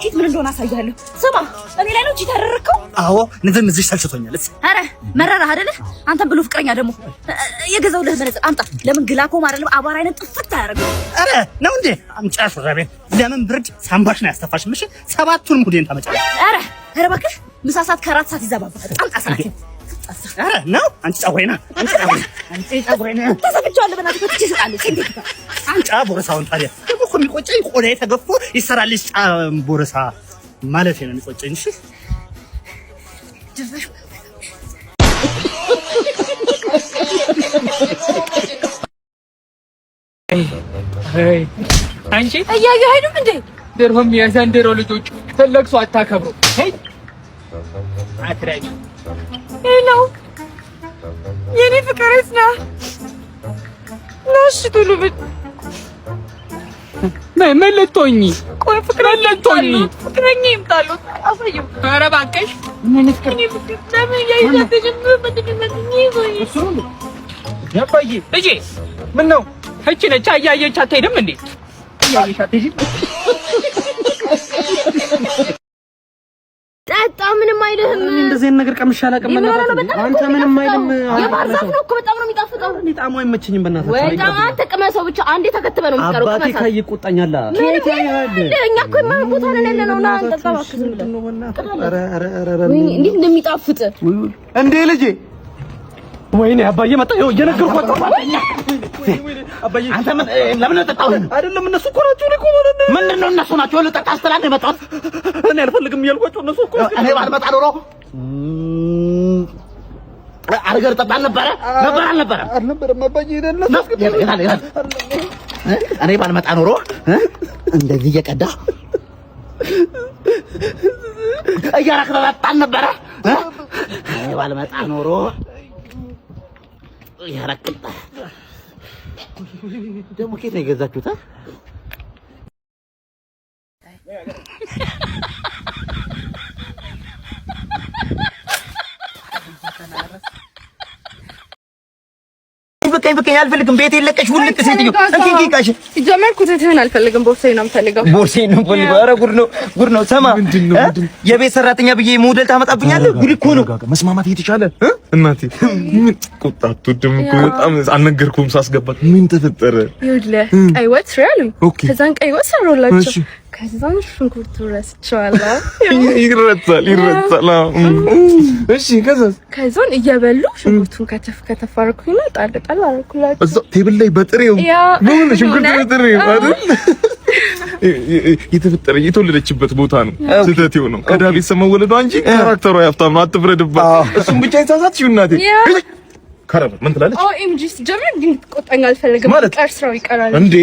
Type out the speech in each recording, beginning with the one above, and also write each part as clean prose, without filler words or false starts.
Cheat ምን እንደሆነ አሳያለሁ። ስማ፣ እኔ ላይ ነው cheat ያደረግከው? አዎ፣ ንዝንዝሽ ሰልችቶኛል። ኧረ መረራህ አይደለ? አንተም ብሎ ፍቅረኛ ደግሞ የገዛሁልህ መነጽር አምጣ። ለምን ግላኮም አይደለም አቧራ አይነት ጥፍት አያደርግም። ኧረ ነው እንዴ? አምጫ ሹራቤን። ለምን ብርድ ሳምባሽ ነው ያስተፋሽ? ምሽ ሰባቱንም ሁዴን ታመጫለሽ። ኧረ ኧረ እባክህ፣ ምሳ ሰዓት ከአራት ሰዓት ይዛባብሃል። አምጣ ሰዓቴን። ኧረ ነው፣ አንቺ ፀጉሬና፣ አንቺ ፀጉሬ፣ አንቺ ፀጉሬና። ተሰፍቼዋለሁ። በእናትህ ፈትቼ እሰጣለሁ። ከእንዴት ጋር አምጫ ቦርሳውን። ታዲያ ደግሞ እኮ የሚቆጨኝ ቆዳዬ ተገፎ ይሰራልሽ ጫ ቦርሳ ማለት ነው የሚቆጨኝ። እሺ። ድራሽ። አንቺ። እያየህ አይደል እንዴ? ድሮም የዘንድሮ ልጆች ትልቅ ሰው አታከብሩ። ሄይ አትረቢ። Hello፣ የኔ ፍቅር፣ የት ነህ? ና እሺ ቶሎ በል። ምን ልትሆኚ? ቆይ ፍቅረኛ ምን ልትሆኚ? ይምጣሉት፣ ፍቅረኛ ይምጣሉት፣ አሳየው። ኧረ እባክሽ ምን ፍቅር? የኔ ፍቅር ለምን እያየህ ምንድን ነው? አባዬ ልጄ ምን ነው? እቺ ነች፣ እያየች አትሄድም እንዴ? እያየሽ አትሄጂም? ጠጣ፣ ምንም አይልህም። እንደዚህ አይነት ነገር ቀምሼ አላውቅም። ምን ሆነህ ነው? በጣም አንተ ምንም አይልም። የባህር ዛፍ ነው እኮ፣ በጣም ነው የሚጣፍጠው። እኔ ጣዕሙ አይመቸኝም። በእናትህ። በጣም አንተ ቅመሰው ብቻ፣ አንዴ ተከትበህ ነው የምትቀረው። አባቴ ቅመሳት። ካየ ይቆጣኛል። ምንም እኛ እኮ የማይሆን ቦታ ነን ያለነው። ና እንጠጣ እባክህ ዝም ብለህ። ወይኔ እንዴት እንደሚጣፍጥ! እንዴ ልጄ፣ ወይኔ አባዬ መጣ። ይኸው እየነገርኳቸው። አባዬ። አንተ ምን ለምን ነው የጠጣው? አይደለም፣ እነሱ እኮ ናቸው። እኔ እኮ ማለት ነው። ምንድን ነው እነሱ ናቸው? ልጠጣ ስትል ነው የመጣሁት። እኔ አልፈልግም እያልኳቸው እነሱ እኮ። እኔ ባልመጣ ኖሮ አርገር ጠጣ ነበረ ነበር አልነበረም? አልነበረም አባዬ። እነሱ ይላል ይላል። እኔ ባልመጣ ኖሮ እንደዚህ እየቀዳ እያረክ ተጠጣን ነበረ። እኔ ባልመጣ ኖሮ እያረክ ደግሞ ከየት ነው የገዛችሁት? በቃኝ በቃኝ፣ አልፈልግም። ቤቴን ለቀሽ ውልቅ ሴትዮ። እንኪ እንኪ እቃሽ። ሲጀመር ኩትትህን አልፈልግም፣ ቦርሳዬን ነው የምፈልገው። ቦርሴን ነው የምፈልገው። ኧረ ጉድ ነው፣ ጉድ ነው። ሰማ፣ የቤት ሰራተኛ ብዬ ሞዴል ታመጣብኛለህ? ጉድ እኮ ነው። መስማማት እየተቻለ እናቴ ምን ቁጣ አትወድም እኮ በጣም፣ አልነገርኩም ሳስገባት ምን ተፈጠረ? ይኸውልህ ቀይ ወጥ ስሪ አሉኝ። ከዛን ቀይ ወጥ ሰራሁላቸው። ከዛን ሽንኩርቱ ረስቼዋለሁ። ይረሳል ይረሳል። እሺ ከዛስ? ከዛን እየበሉ ሽንኩርቱን ከተፍ ከተፍ አደረኩኝና ጣል ጣል አደረኩላቸው። እዛው table ላይ በጥሬው ምን ሽንኩርት በጥሬው አይደል? የተፈጠረ የተወለደችበት ቦታ ነው ስህተት ነው። ከዳ ቤተሰብ መወለዷ እንጂ character ሯ ያፍታም ነው። አትፍረድባት። እሱም ብቻ የተሳሳትሽው እናቴ። ከረበ ምን ትላለች? OMG፣ ሲጀመር ግን ትቆጣኝ አልፈልግም። ቀር ስራው ይቀራል። እንዴ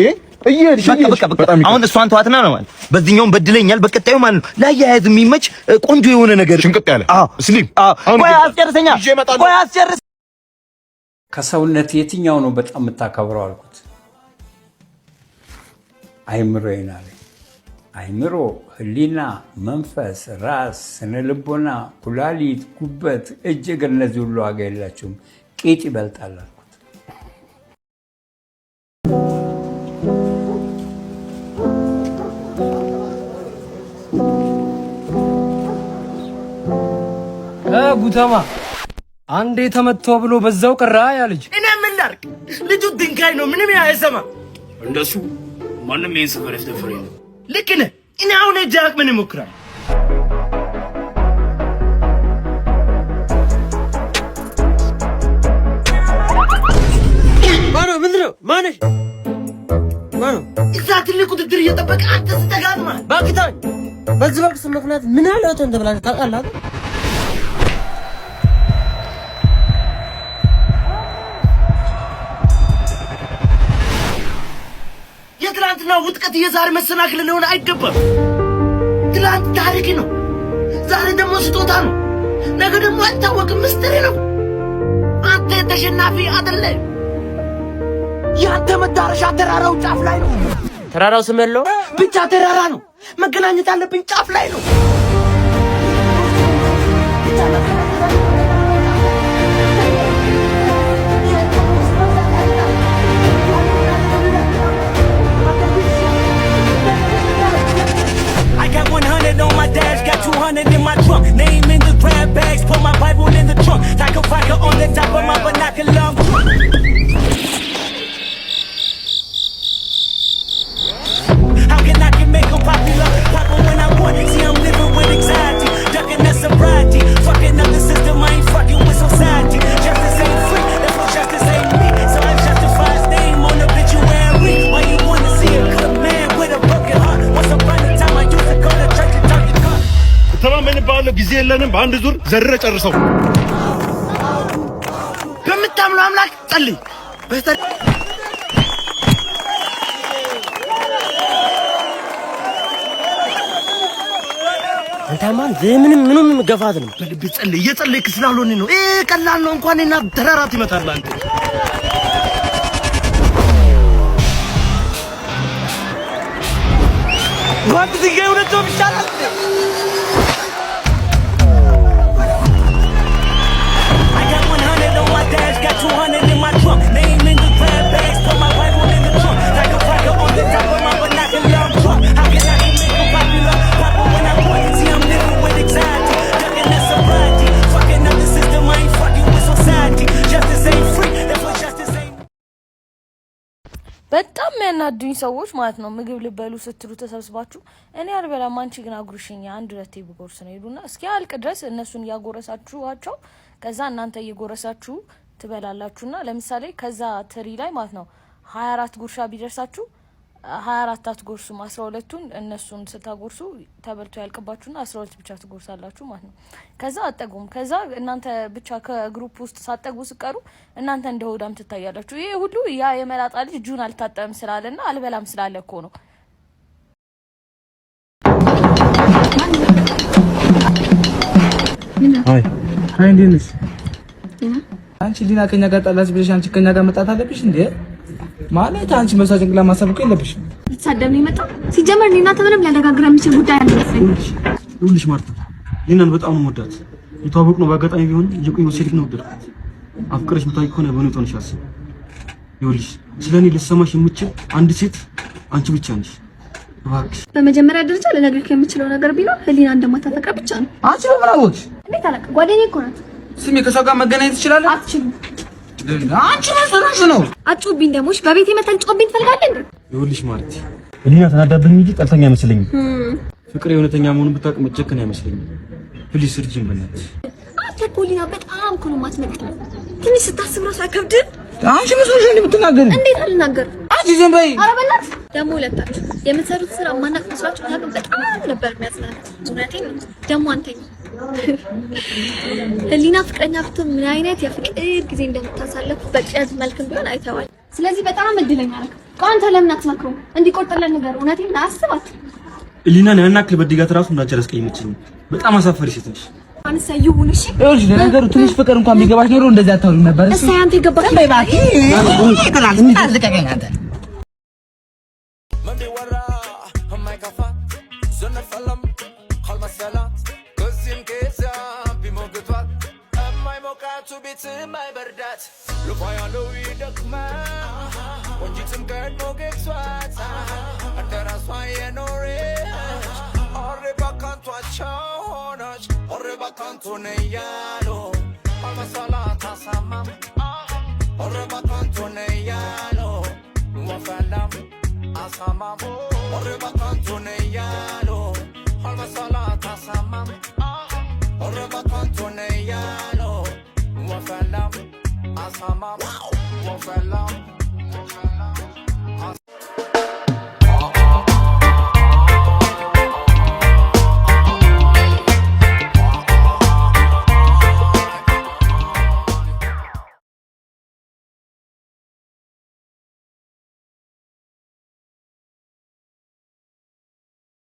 እየሄድሽ በቃ በቃ በቃ፣ አሁን እሷን ተዋትና ነው ማለት በዚህኛውም በድለኛል፣ በቀጣዩ ማለት ነው ላያያዝ የሚመች ቆንጆ የሆነ ነገር ሽንቅጥ ያለ slim። ቆይ አስጨርሰኛ፣ ቆይ አስጨርስ። ከሰውነት የትኛው ነው በጣም የምታከብረው አልኩት። አይምሮዬን አለኝ። አይምሮ፣ ህሊና፣ መንፈስ፣ ራስ፣ ስነ ልቦና፣ ኩላሊት፣ ጉበት፣ እጅ፣ እግር እነዚህ ሁሉ ዋጋ የላቸውም። ቂጥ ይበልጣል አልኩት። ጉተማ አንዴ ተመቶ ብሎ በዛው ቀራ ያ ልጅ። እኔ ምን ላድርግ? ልጁ ድንጋይ ነው፣ ምንም አይሰማ። እንደሱ ማንም ይሄን ሰፈር ያስደፈረ የለም። ልክ ነህ። እኔ አሁን እጅ አቅምን እሞክራለሁ። ማነው? ምንድን ነው? ማነሽ? ማነው? እዛ ትልቅ ውድድር እየጠበቀ አንተ ስተጋጥማ ባክታኝ በዚህ በቅስ ምክንያት ምን ያህል ህይወት እንደበላሽ ታውቃለህ? የትላንትና ውድቀት የዛሬ መሰናክል ሊሆን አይገባም። ትላንት ታሪክ ነው፣ ዛሬ ደግሞ ስጦታ ነው፣ ነገ ደግሞ አይታወቅም፣ ምስጢር ነው። አንተ ተሸናፊ አይደለም። ያንተ መዳረሻ ተራራው ጫፍ ላይ ነው። ተራራው ስም የለውም። ብቻ ተራራ ነው። መገናኘት አለብኝ ጫፍ ላይ ነው። I got 100 200 in my trunk. Name in the grab bags, put my Bible in the trunk. Like a vodka on the top of my binocular. How can I can make 'em popular? Pop 'em when I want. See, I'm living with anxiety, ducking that sobriety. Fucking up the system, I ain't fucking with society. Justice ain't free, that's what justice ain't me. So I justify his name on obituary. Why you wanna see a good man with a broken heart? Once upon a time, I used to go to church and talk to God. ተማመንብሃለሁ። ጊዜ የለንም። በአንድ ዙር ዘርረ ጨርሰው። በምታምነው አምላክ ጸልይ። አንተማን ምንም ምንም ገፋት ነው። በልብ ጸልይ። እየጸለይክ ስላልሆነ ነው። ይሄ ቀላል ነው። እንኳን እና ተራራት ይመታል አንተ። በአንድ ድንጋይ ሁለት ወፍ ይሻላል። I got 100 on my dash, got 200 in my trunk. Name in the grab bags, put my Bible in the trunk. Like a vodka on the top of my binocular. I'm drunk. How can I can make 'em popular? Pop 'em when I want. See, I'm living with anxiety, ducking that sobriety. Fucking up the system, I ain't fucking with society. Justice ain't free, that's what justice ain't. በጣም የሚያናዱኝ ሰዎች ማለት ነው። ምግብ ልበሉ ስትሉ ተሰብስባችሁ እኔ አልበላም አንቺ ግን አጉርሽኝ አንድ ሁለቴ ብጎርስ ነው ይሉና እስኪ አልቅ ድረስ እነሱን እያጎረሳችኋቸው ከዛ እናንተ እየጎረሳችሁ ትበላላችሁና ለምሳሌ ከዛ ትሪ ላይ ማለት ነው 24 ጉርሻ ቢደርሳችሁ 24 አትጎርሱም። 12ቱን እነሱን ስታጎርሱ ተበልቶ ያልቅባችሁና 12 ብቻ ትጎርሳላችሁ ማለት ነው። ከዛ አጠጉም። ከዛ እናንተ ብቻ ከ group ውስጥ ሳጠጉ ስቀሩ እናንተ እንደ ሆዳም ትታያላችሁ። ይሄ ሁሉ ያ የመላጣ ልጅ እጁን አልታጠብም ስላለና አልበላም ስላለ እኮ ነው። Hi hi፣ እንዴት ነሽ? አንቺ ሊና ከኛ ጋር ጣላች ብለሽ አንቺ ከኛ ጋር መጣት አለብሽ እንዴ? ማለት አንቺ መሳ ጭንቅላት ማሰብ እኮ የለብሽም። ልትሳደብ ነው የመጣው? ሲጀመር እኔ እናንተ ምንም ሊያነጋግረን የሚችል ጉዳይ አልመሰለኝም። ይኸውልሽ ማርታ፣ ሊናን በጣም ነው የምወዳት። የተዋወቅነው በአጋጣሚ ቢሆን የቆየው ሴት ግን ወደድኳት። አፍቅረሽ የምታውቂ ከሆነ በሁኔታው ነሽ አስብ። ይኸውልሽ ስለ እኔ ልትሰማሽ የምችል አንድ ሴት አንቺ ብቻ ነሽ። እባክሽ። በመጀመሪያ ደረጃ ልነግርህ የምችለው ነገር ቢኖር ህሊና እንደማታፈቅር ብቻ ነው። አንቺ በምን አወቅሽ? እንዴት አላውቅም? ጓደኛዬ እኮ ናት። ስሚ፣ ከሷ ጋር መገናኘት ትችላለህ? አትችልም። አንቺ ምን ስለሆንሽ ነው? አትጩህብኝ ደግሞ እሺ። በቤቴ መተን ጮህብኝ ትፈልጋለህ እንዴ? ይኸውልሽ ማርቲ፣ ህሊና ተናዳብኝ እንጂ ጠልታኝ አይመስለኝም። ፍቅር የእውነተኛ መሆኑን ብታውቅ መጨከን አይመስለኝም። Please እርጂኝ በእናትሽ። አንተ እኮ ህሊና በጣም እኮ ነው የማትመጥነው። ትንሽ ስታስብ እራሱ አይከብድም? አንቺ ምን ስለሆንሽ ነው የምትናገሪው? እንዴት አልናገርም? አንቺ ዝም በይ። ኧረ በእናትህ ደግሞ ሁለታችሁ የምትሰሩት ስራ ማናቅ መስሏችሁ እኛ ግን በጣም ነበር የሚያዝናናው። እውነቴን ነው። ደግሞ አንተኛ ህሊና ፍቅረኛ ብትሆን ምን አይነት የፍቅር ጊዜ እንደምታሳልፉ በቅዠት መልክም ቢሆን አይተዋል። ስለዚህ በጣም እድለኛ ነህ። ቆይ አንተ ለምን አትመክሩም? እንዲቆርጥልን ነገር እውነቴን አስባት። ህሊናን ያን ያክል በድጋት ራሱ እንዳንቺ አላስቀየመችኝም። በጣም አሳፈሪ ሴት ነሽ። አንሳ ይሁን እሺ። ይኸውልሽ ለነገሩ ትንሽ ፍቅር እንኳን ቢገባሽ ኖሮ እንደዚህ አታወሪም ነበር። እሺ እሰይ አንተ የገባህ ዝም በይ እባክህ። ልቀቀኝ አንተ።